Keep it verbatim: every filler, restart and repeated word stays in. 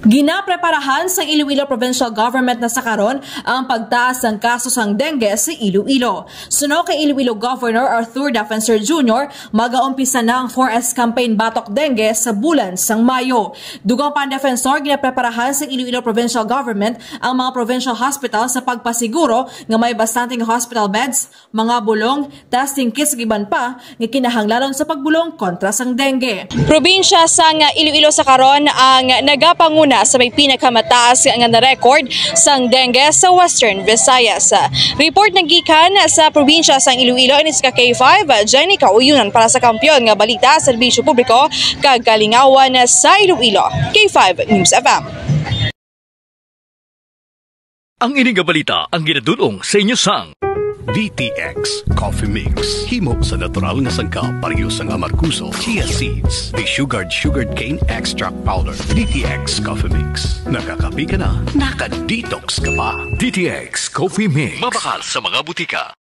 Ginapreparahan sa Iloilo Provincial Government na sa karon ang pagtaas ng kaso sang dengue sa Iloilo. Suno kay Iloilo Governor Arthur Defensor Junior, magaumpisa na ang four S campaign batok dengue sa bulan sang Mayo. Dugang pa ang Defensor, ginapreparahan sa Iloilo Provincial Government ang mga provincial hospital sa pagpasiguro nga may bastante nga hospital beds, mga bulong, testing kits, ug iban pa nga kinahanglanon sa pagbulong kontra sang dengue. Probinsya sang Iloilo sa karon ang nagapanguna sa may pinakamataas nga na-record sang dengue sa Western Visayas. Report naggikan sa probinsya sang Iloilo, ini si ka K five, Jenny Kauyonan para sa Kampiyon nga Balita, Serbisyo Publiko, kag Kalingawan sa Iloilo, K five News F M. Ang ini nga balita ang ginadul-ong sa inyo sang D T X Coffee Mix. Himo sa natural nga sangkap, pareho sang amargoso, chia seeds, desugared sugarcane extract powder. D T X Coffee Mix. Nakakape ka na, naka-detox ka pa. D T X Coffee Mix. Mabakal sa mga butika.